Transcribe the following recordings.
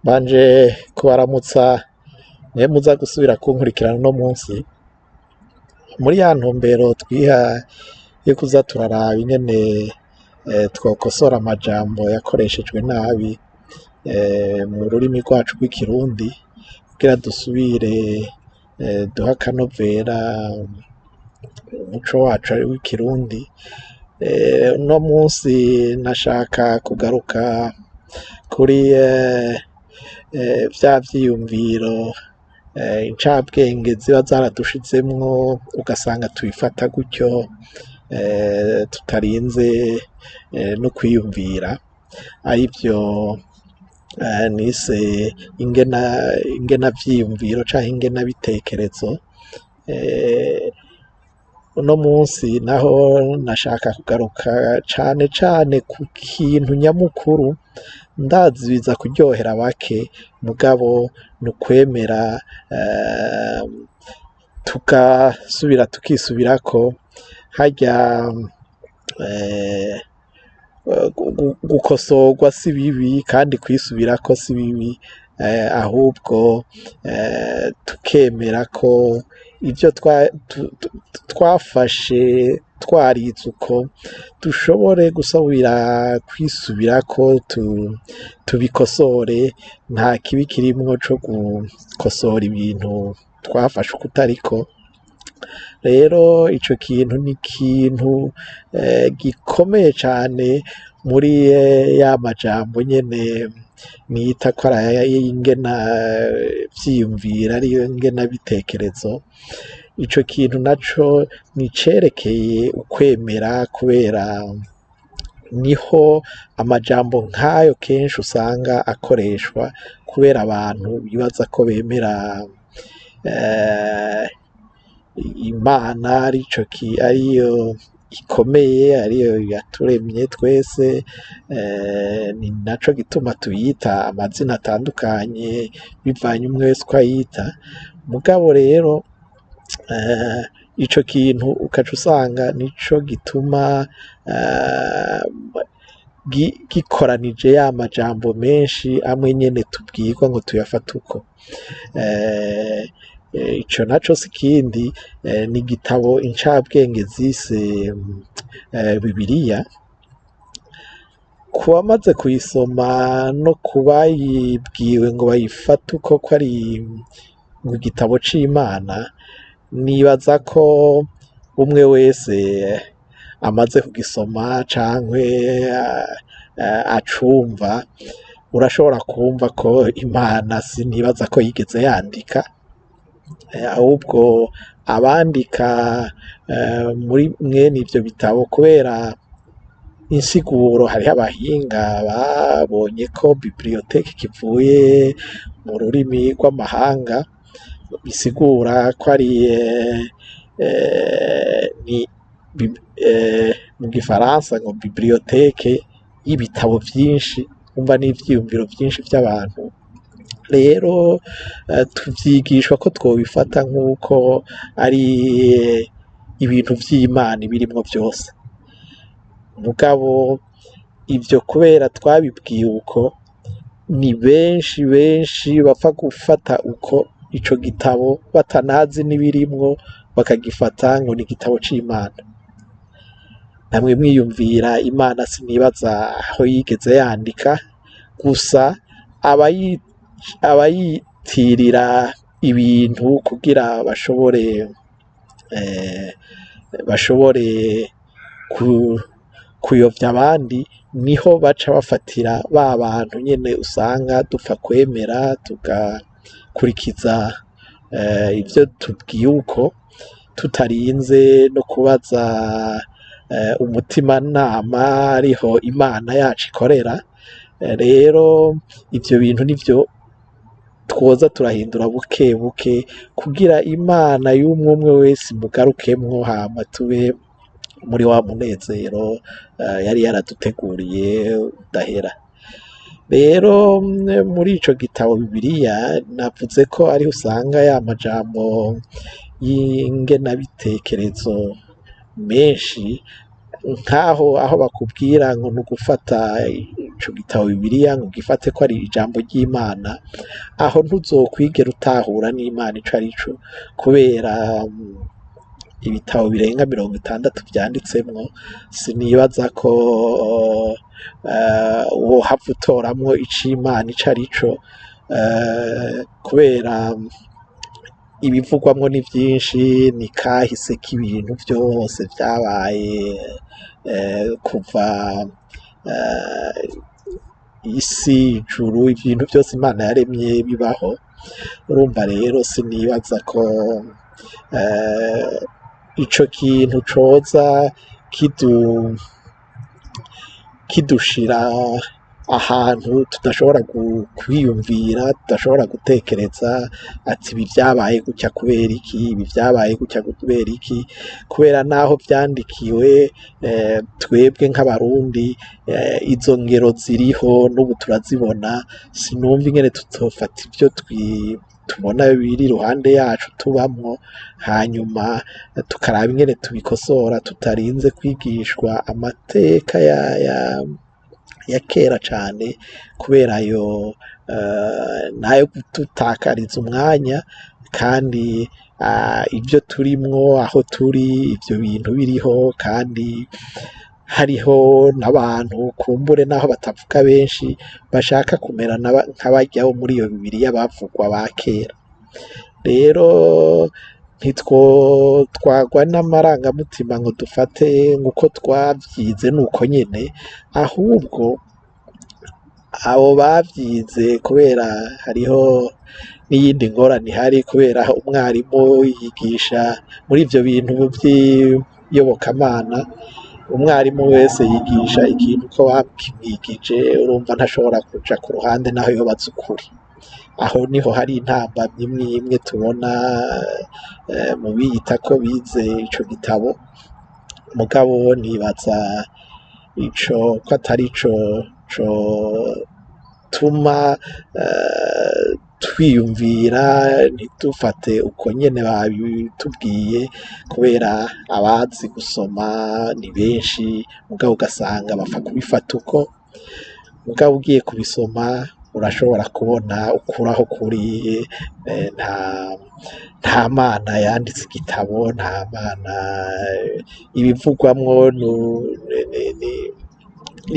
Mbanje kubaramutsa mwe muza gusubira kunkurikirana uno munsi, muri ya ntumbero twiha yo kuza turaraba ingene twokosora amajambo yakoreshejwe nabi mu rurimi rwacu rw'ikirundi, kugira dusubire duhe akanovera umuco wacu ari w'ikirundi. Uno munsi nashaka kugaruka kuri vya vyiyumviro incabwenge ziba zaradushizemwo, ugasanga tubifata gutyo tutarinze no kwiyumvira, arivyo nise ingena vyiyumviro canke ingena bitekerezo. Uno munsi naho nashaka kugaruka cane cane ku kintu nyamukuru, ndazi biza kuryohera bake, mugabo n'ukwemera tugasubira tukisubirako harya. Gukosorwa si bibi kandi kwisubirako si bibi, ahubwo tukemera ko ivyo twafashe twarize uko dushobore gusubira kwisubirako, tubikosore. Nta kibi kirimwo co gukosora ibintu twafashe ukutariko. Rero ico kintu ni ikintu gikomeye cane muri ya majambo nyene nita ko ari ingena vyiyumviro, ariyo ngena bitekerezo. Ico kintu naco ni icerekeye ukwemera, kubera niho amajambo nk'ayo kenshi usanga akoreshwa, kubera abantu bibaza ko bemera Imana arico ariyo ikomeye, ariyo yaturemye twese. Ni naco gituma tuyita amazina atandukanye bivanye umwe wese uko ayita. Mugabo rero ico kintu ukaca usanga nico gituma gikoranije ya majambo menshi amwe nyene tubwirwa ngo tuyafate uko. Ico naco si ikindi, ni igitabo incabwenge zise Bibiliya. Ku bamaze kuyisoma no kubayibwiwe ngo bayifate uko ko ari ngo igitabo c'Imana, nibaza ko umwe wese amaze kugisoma cankwe acumva, urashobora kumva ko Imana sinibaza ko yigeze yandika, ahubwo abandika muri mwene ivyo bitabo, kubera insiguro, hariho abahinga babonye ko bibliothèque kivuye mu rurimi rw'amahanga, bisigura ko ari ni mu gifaransa ngo bibliothèque y'ibitabo vyinshi, umva n'ivyiyumviro vyinshi vy'abantu. Rero tuvyigishwa ko twobifata nk'uko ari ibintu vy'Imana ibirimwo vyose. Mugabo ivyo kubera twabibwiwe uko, ni benshi benshi bapfa gufata uko ico gitabo batanazi n'ibirimwo, bakagifata ngo ni igitabo c'Imana. Namwe mwiyumvira, Imana sinibaza aho yigeze yandika, gusa abayitirira ibintu kugira bashobore kuyovya abandi, niho baca bafatira ba bantu nyene usanga dupfa kwemera tugakurikiza ivyo tubwiwe uko, tutarinze no kubaza umutimanama ariho Imana yacu ikorera. Rero ivyo bintu nivyo twoza turahindura buke buke, kugira Imana y'umwe umwe wese imugarukemwo, hama tube muri wa munezero yari yaraduteguriye udahera. Rero muri ico gitabo Bibiliya navuze ko ariho usanga ya majambo y'ingenabitekerezo menshi, nkaho aho bakubwira ngo ni ugufata ico gitabo Bibiliya ngo ugifate ko ari ijambo ry'Imana, aho ntuzokwigera utahura n'Imana ico arico, kubera ibitabo birenga 60 vyanditsemwo. Sinibaza ko wohava utoramwo ic'Imana ico arico, kubera ibivugwamwo ni vyinshi, ni kahise k'ibintu vyose vyabaye kuva isi, ijuru, ibintu vyose Imana yaremye bibaho. Urumva rero sinibaza ko ico kintu coza kidushira ahantu tudashobora kwiyumvira, tudashobora gutekereza ati ibi vyabaye gutya kubera iki, ibi vyabaye gutya kubera iki, kubera naho vyandikiwe twebwe nk'Abarundi, izo ngero ziriho n'ubu turazibona. Sinumva ingene tutofata ivyo tubona biri iruhande yacu tubamwo, hanyuma tukaraba ingene tubikosora tutarinze kwigishwa amateka ya kera cane, kubera ayo nayo kudutakariza umwanya, kandi ivyo turimwo, aho turi, ivyo bintu biriho, kandi hariho n'abantu kumbure naho batavuga benshi bashaka kumera nk'abarya bo muri iyo Bibiliya bavugwa ba kera. Rero ntitwotwarwa n'amarangamutima ngo dufate nk'uko twavyize nuko nyene, ahubwo abo bavyize, kubera hariho n'iyindi ngorane ihari, kubera umwarimu yigisha muri ivyo bintu vy'iyobokamana, umwarimu wese yigisha ikintu uko bakimwigije, urumva ntashobora kuja ku ruhande naho yoba azi ukuri. Aho niho hari intambamyi imwe imwe tubona mu biyita ko bize ico gitabo, mugabo nibaza ico ko atari co cotuma twiyumvira ntidufate uko nyene babitubwiye, kubera abazi gusoma ni benshi, mugabo ugasanga bapfa kubifata uko. Mugabo ugiye kubisoma urashobora kubona ukuri aho kuri. Nta Mana yanditse igitabo, nta Mana ibivugwamwo ni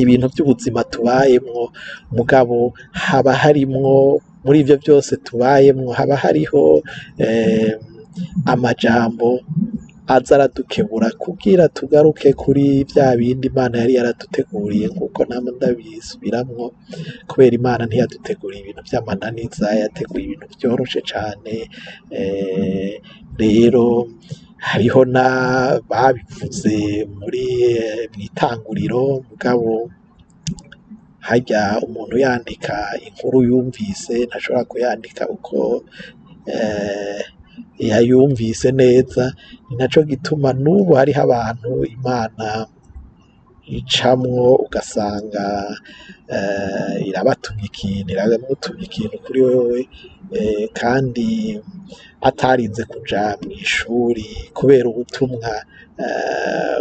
ibintu vy'ubuzima tubayemwo, mugabo haba harimwo muri ivyo vyose tubayemwo, haba hariho amajambo aza aradukebura kugira tugaruke kuri vya bindi Imana yari yaraduteguriye, nkuko nama ndabisubiramwo, kubera Imana ntiyaduteguriye ibintu vy'amananiza, yateguye ibintu vyoroshe cane. Rero hariho babivuze muri mw'itanguriro, mugabo harya umuntu yandika inkuru yumvise ntashobora kuyandika uko yayumvise neza. Ni naco gituma n'ubu hariho abantu Imana icamwo ugasanga irabatumye ikintu, iramutumye ikintu kuri wewe, kandi atarinze kuja mw'ishuri, kubera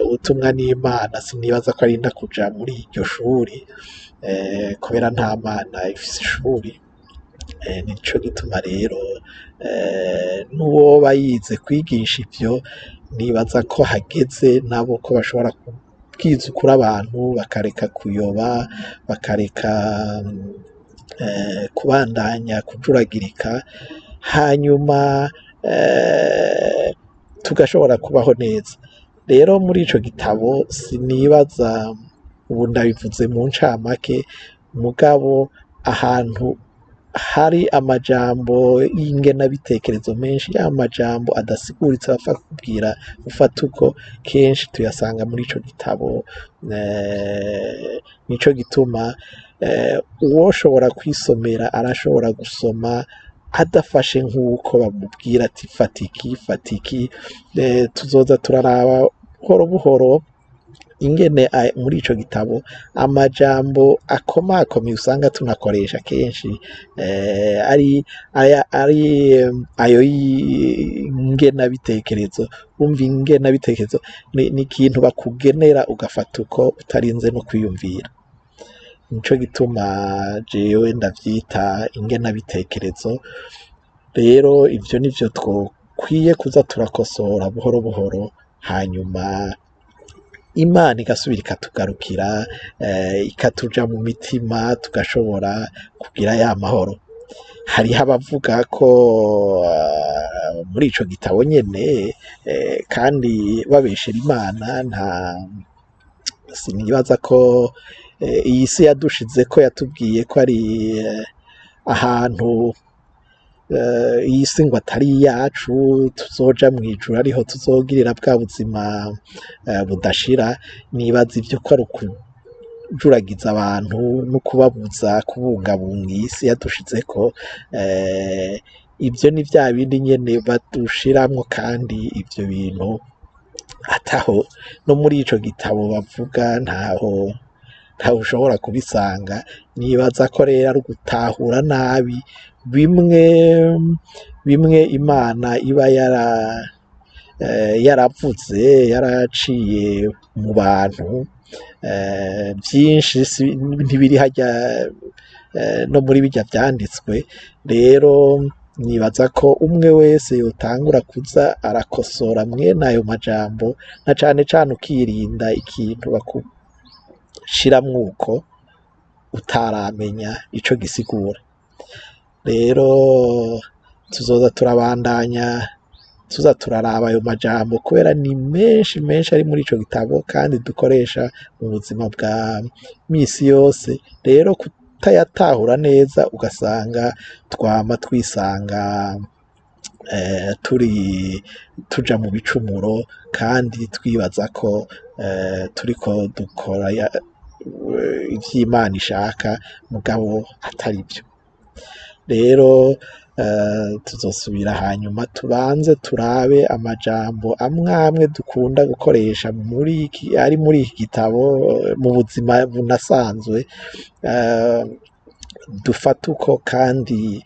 ubutumwa n'Imana sinibaza ko arinda kuja muri iryo shuri, kubera nta Mana ifise ishuri. Nico gituma rero n'uwoba yize kwigisha ivyo, nibaza ko hageze nabo ko bashobora kubwiza ukuri abantu, bakareka kuyoba, bakareka kubandanya kujuragirika, hanyuma tugashobora kubaho neza. Rero muri ico gitabo sinibaza, ubu ndabivuze mu ncamake, mugabo ahantu hari amajambo y'ingenabitekerezo menshi, ya majambo adasiguritse bapfa kukubwira ufata uko, kenshi tuyasanga muri ico gitabo. Nico gituma uwoshobora kwisomera arashobora gusoma adafashe nk'uko bamubwira ati fata iki, fata iki. Tuzoza turaraba buhoro buhoro ingene muri ico gitabo amajambo akomakomeye usanga tunakoresha kenshi, ari ari ayo y'ingenabitekerezo. Umva, ingenabitekerezo ni ikintu bakugenera ugafata uko utarinze no kwiyumvira. Nico gituma jewe ndavyita ingenabitekerezo. Rero ivyo nivyo twokwiye kuza turakosora buhoro buhoro, hanyuma Imana igasubira ikatugarukira, ikatuja mu mitima, tugashobora kugira ya mahoro. Hariho abavuga ko muri ico gitabo nyene, kandi babeshera Imana, nta sinibaza ko iyi si yadushizeko yatubwiye ko ari ahantu iyi si ngo atari iyacu, tuzoja mw'ijuru ariho tuzogirira bwa buzima budashira. Nibaza ivyo ko ari ukujuragiza abantu no kubabuza kubungabunga iyi si yadushizeko. Ivyo ni vya bindi nyene badushiramwo, kandi ivyo bintu ataho no muri ico gitabo bavuga ntaho ushobora kubisanga. Nibaza ko rero ari ugutahura nabi bimwe bimwe Imana iba yaravuze, yaraciye mu bantu. Vyinshi ntibiri harya no muri birya vyanditswe. Rero nibaza ko umwe wese yotangura kuza arakosora mwene ayo majambo, na cane cane ukirinda ikintu bakushiramwo uko utaramenya ico gisigura. Rero tuzoza turabandanya tuza turaraba ayo majambo, kubera ni menshi menshi ari muri ico gitabo kandi dukoresha mu buzima bwa misi yose. Rero kutayatahura neza ugasanga twama twisanga turi tuja mu bicumuro, kandi twibaza ko turiko dukora ivy'Imana ishaka, mugabo atari vyo. Rero tuzosubira hanyuma tubanze turabe amajambo amwe amwe dukunda gukoresha muri iki, ari muri iki gitabo mu buzima bunasanzwe, dufate uko, kandi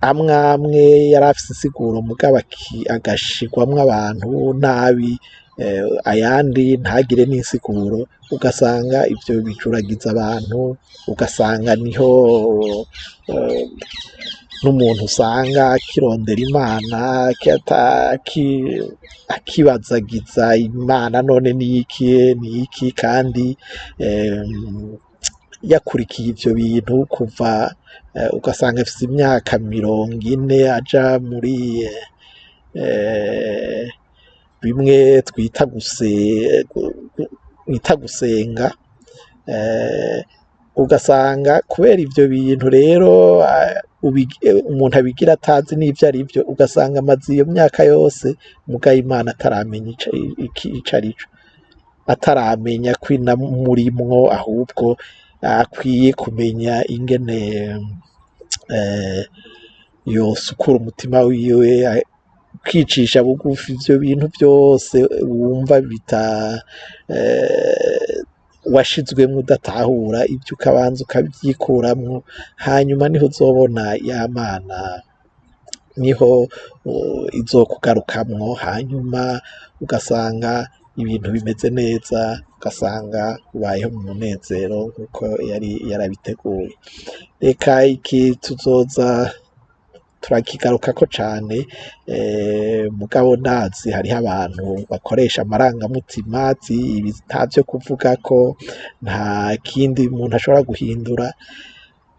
amwe amwe yari afise insiguro mugabo agashirwamwo abantu nabi, ayandi ntagire n'insiguro, ugasanga ivyo bijuragiza abantu, ugasanga niho n'umuntu usanga akirondera Imana, akibazagiza Imana none niki niki, kandi yakurikiye ivyo bintu kuva ugasanga afise imyaka 40 aja muri bimwe twita gusenga, ugasanga kubera ivyo bintu rero umuntu abigira atazi n'ivyo ari vyo, ugasanga amaze iyo myaka yose mugabo Imana ataramenya ico ari co, ataramenya ko inamurimwo, ahubwo akwiye kumenya ingene yosukura umutima wiwe, kwicisha bugufi. Ivyo bintu vyose wumva bita washizwemwo udatahura, ivyo ukabanza ukavyikuramwo, hanyuma niho uzobona ya Mana, niho izokugarukamwo, hanyuma ugasanga ibintu bimeze neza, ugasanga ubayeho mu munezero nkuko yari yarabiteguye. Reka iki tuzoza turakigarukako cane, mugabo ndazi hariho abantu bakoresha amarangamutima, ati ibi ntavyo kuvuga ko nta kindi umuntu ashobora guhindura.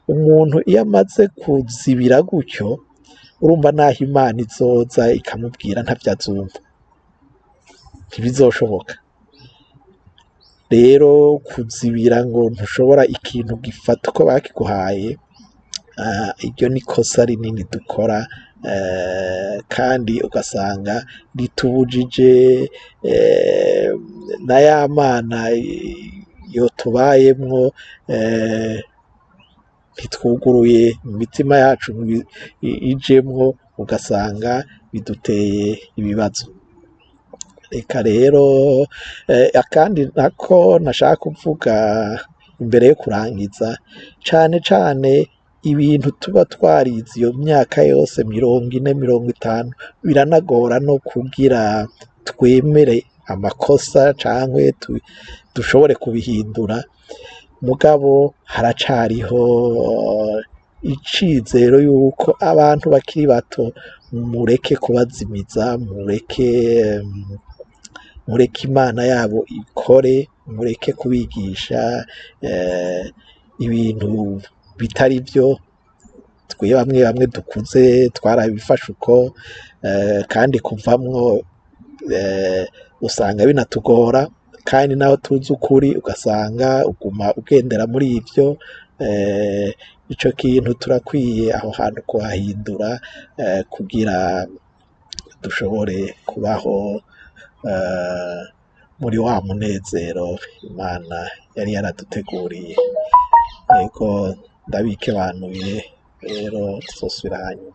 Umuntu iyo amaze kuzibira gutyo, urumva naho Imana izoza ikamubwira ntavyo azumva, ntibizoshoboka. Rero kuzibira ngo ntushobora ikintu gifata uko bakiguhaye, iryo ni kosa rinini dukora, kandi ugasanga ritubujije na ya Mana yotubayemwo, ntitwuguruye imitima yacu ijemwo, ugasanga biduteye ibibazo. Reka rero akandi nako nashaka kuvuga imbere yo kurangiza, cane cane ibintu tuba twarize iyo myaka yose 40, 50, biranagora no kugira twemere amakosa canke dushobore kubihindura. Mugabo haracariho icizero yuko abantu bakiri bato mureke kubazimiza, mureke Imana yabo ikore, mureke kubigisha ibintu bitari vyo. Twe bamwe bamwe dukuze twarabifashe uko, kandi kuvamwo usanga binatugora, kandi naho tuzi ukuri ugasanga uguma ugendera muri ivyo. Ico kintu turakwiye aho hantu kuhahindura, kugira dushobore kubaho muri wa munezero Imana yari yaraduteguriye. Ego, ndabikebanuye rero, tuzosubira hanyuma.